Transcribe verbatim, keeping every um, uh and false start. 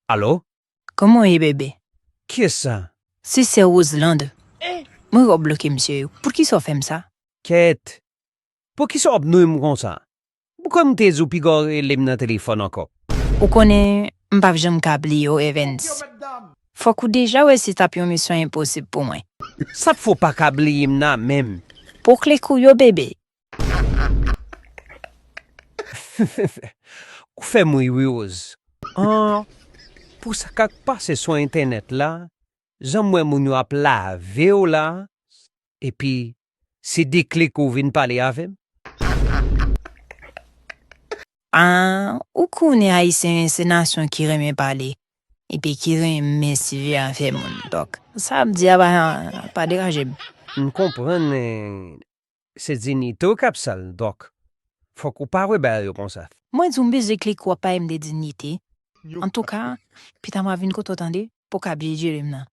Alo? Kòman w ye, bebe? Kiyès sa? Se sè Roseland. Mwen wè w bloke misye. Poukisa w fè m sa? Kèt! Poukisa w ap nwi m konsa? Poukisa m te di w piga w rele m nan telefòn ankò? Ou konnen, m p ap janm ka bliye w, Evans. Fòk ou deja wè si t ap yon misyon enposib pou mwen. Sa k fè w pa ka bliye m nan menm? Pou kle kou yo, bebe. Ou fè m ri, wi, Rose. An, pou sa k ap pase sou entènèt la, jan m wè moun yo ap lave w la, epi se de kle kou w vin pale avè m? Ah, ou konnen Ayisyen se nasyon ki renmen pale, epi ki renmen siveye afè moun. Donk, sa ap di a pa, pa deranje m. M konprann, eh, se diyite w k ap sal, donk, fòk ou pa wè bagay yo konsa. Mwen di w m bezwen kle kou w ap pale m de diyite. Antouka, pita m a vin kote w tande, pou w ka byen jere m nan.